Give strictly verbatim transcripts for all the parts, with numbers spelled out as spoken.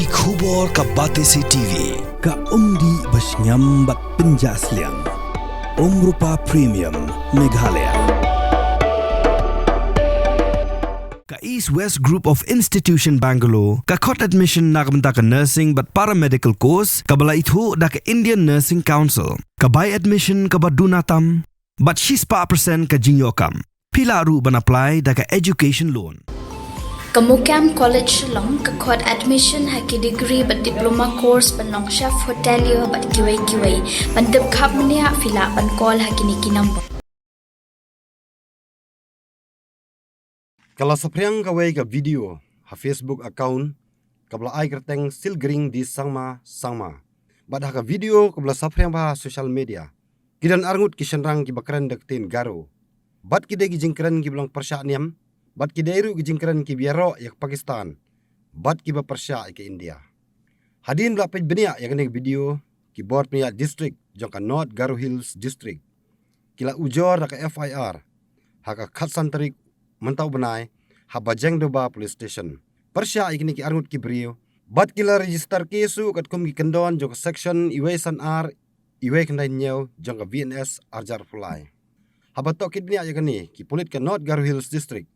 Ki khubor ka Batesi T V, ka umdih ba shngiam bad pynjah sliang. Umrupa Premium, Meghalaya. Ka East West Group of Institution Bangalore, ka khot admission na ka bynta ka nursing bad paramedical course, kaba la ithuh da ka Indian Nursing Council, ka bai admission kaba duna tam, bad shispah percent ka jingïoh kam. Phi lah ruh ban apply da ka education loan. Ka Mukam College Shillong ka khot admission ha ki degree bad diploma course ban long chef hotelier bad kiwei kiwei. Ban tip khapbniah phi lah ban call ha kine ki number. Ka la saphriang kawei ka video ha Facebook account kaba la ai kyrteng Silgring D Sangma Sangma. Bad ha ka video kaba la saphriang bha ha social media, ki don arngut ki shynrang kiba kren da ka ktien Garo. Bad ki dei ki jingkren kiba long pyrshah niam, bad ki dei ruh ki jingkren kiba ïaroh ïa ka Pakistan, bad kiba pyrshah ïa ka India. Hadien ba la peit bniah ïa kane ka video, ki bor pynïaid district jong ka North Garo Hills District ki la ujor da ka F I R ha ka khatsan tarik mynta u bnai ha Bajengdoba Police Station pyrshah ïa kine ki arngut ki briew, bad ki la register case ruh katkum ki kyndon jong ka section iwei san ar, iwei khyndai hynñiew jong ka V N S arjar pulai. Haba tohkit bniah ïa kane, ki pulit ka North Garo Hills District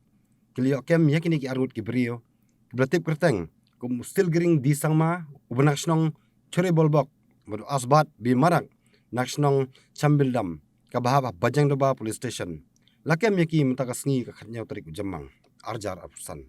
ki la ïoh kem ïa kine ki arngut ki briew kiba la tip kyrteng kum u Silgring D Sangma, uba na ka shnong Churibolbok, bad u Asbat B Marak, na ka shnong Chambildam, kaba hap ha Bajengdoba Police Station. La kem ïa ki mynta ka sngi ka khathynñiew tarik u Jymmang arjar arphew san.